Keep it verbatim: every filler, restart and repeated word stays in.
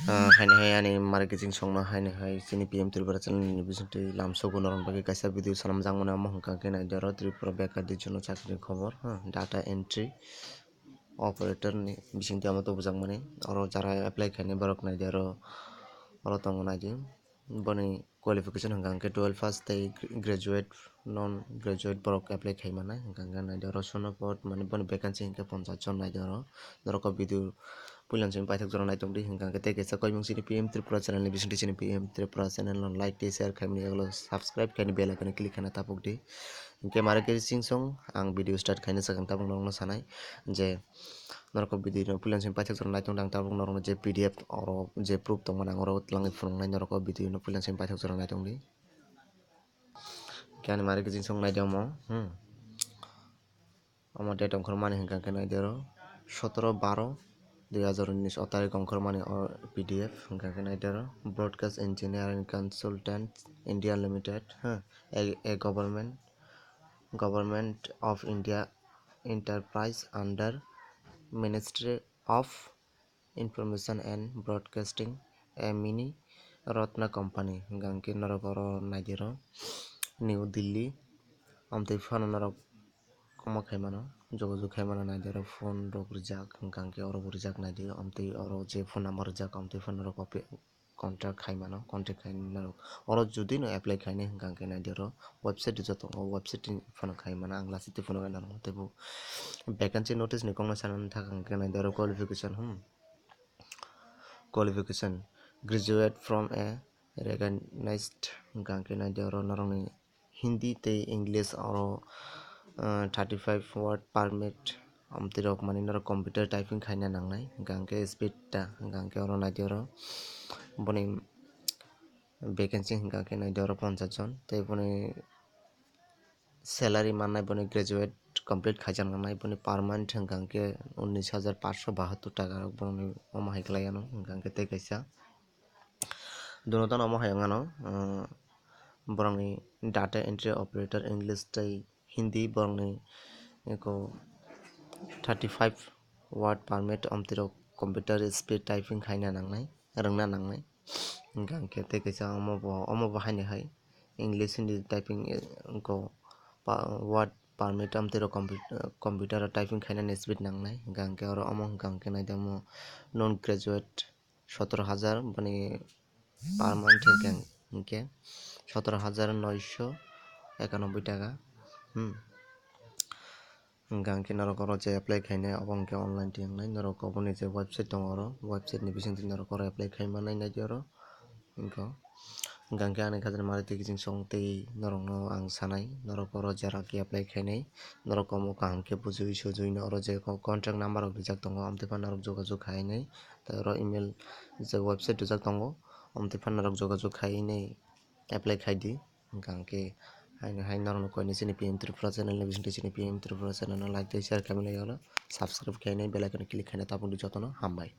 Ah, haini hai ani mari kiching songno haini hai chini P M Tripura channel ni bisingtwi lamsogo norokni bagwi kaisa video sanamjak mani, omo hwnkha khe naidi oro Tripura bekar di jono chakri khobor, ha, data entry operator ni bisingtwi omo tubujak mani. Oro jara apply khainai borok naidi oro, oro tongo naidi. Boni qualification hwnkha hwnkhe twelve pass tei graduate, non graduate borok apply khai manai. Hwnkha hwnkhe naidi oro sono pot mani boni vacancy hwnkhe ponchas jon naidi oro. Norok o video puilani simi paithak jora naitongdi, hwnkha hwnkhe tei kaisa koimung chini P M Tripura channel ni bisingtwi chini P M Tripura channel no like tei share khaimani, yagulo subscribe khaini bell icon click khaina tapukdi. Hwnkhe mari khe sing song ang video start khaina swkang tabuk norokno sanai je norok o video no puilani simi paithak jora naitongdi, ang tabuk norokno je P D F oro je proof tongmani ang oro twlangwi phunuknai, norok o video no puilani simi paithak jora naitongdi. Hwnkhe ani mari khe sing song naidi omo, hmm. Omo date ongkhormani hwnkha khe naidi oro sotoro baro dui hazar unis o tarik ongkhormani o P D F hwnkha khe naidi oro Broadcast Engineering Consultant India Limited, ha, a, a government, Government of India enterprise under Ministry of Information and Broadcasting, a mini Ratna company, hwnkha khe norok oro naidi oro New Delhi, amtwi phano norok omo khai mano, jogajog khai mano naidi oro phone rok rijak, hwnkha khe oro bo rijak naidi, amtwi oro je phone number rijak, amtwi phano norok contact khai mano, contact khai norok oro jodi no apply khainai hwnkha khe naidi oro website rijak tongo, website ni phano khai mano, ang lasi twi phano norok teibo vacancy notice ni kokno sanani thang khe naidi oro qualification, hmm, qualification, graduate from a recognized, hwnkha khe naidi oro norokni Hindi tei English oro, ah, thirty five word permit, amtwi rok mani norok computer typing khaina nangnai, hwnkha khe speed ta, hwnkha khe oro naidi oro boni vacancy hwnkha khe naidi oro ponchas jon, tei boni salary mannai boni graduate complete khaijak nangnai, boni per month hwnkha khe unis hajar paanch sho bahattor taka rok boni omo hai khlai ano, hwnkha khe tei kaisa. Dono tano omo hai wngmano, ah, borokni data entry operator English tei Hindi, borokni eko thirty five word permit, amtwi rok computer speed typing khaina nangnai, rwngna nangnai. Hwnkha khe tei kaisa omo bo, omo bo haino hai English, Hindi typing, eh, eko pa-, word permit amtwi rok compu-, computer o typing khainani speed nangnai. Hwnkha khe oro omo hwnkha khe naidi omo non graduate sotoro hajar, boni per month hwnkhe, hwnkhe sotoro hajar noisho ekanoboi taka. Hmm. Hwnkha hwnkhe norok oro je apply khainai, obo hwnkhe online twi wngnai, norok oboni je website tongo oro, website ni bisingtwi norok oro apply khai manai naidi oro. Hwnkhe, hwnkha hwnkhe ani khajani mari twi kiching song tei norokno ang sanai, norok oro jara khe apply khainai, norok omo kaham khe bujui sujui no oro je ko-, contact number rok rijak tongo, amtwi phano norok jogajog khainai, tei oro email je website rijak tongo, amtwi phano norok jogajog khainai apply khaidi. Hwnkha hwnkhe haino hai norokno koinai chini P M Tripura channel ni bisingtwi chini P M Tripura channel no like tei share khaimani, oro subscribe khainai, bell icon click khainai, tabukni jotono hambai.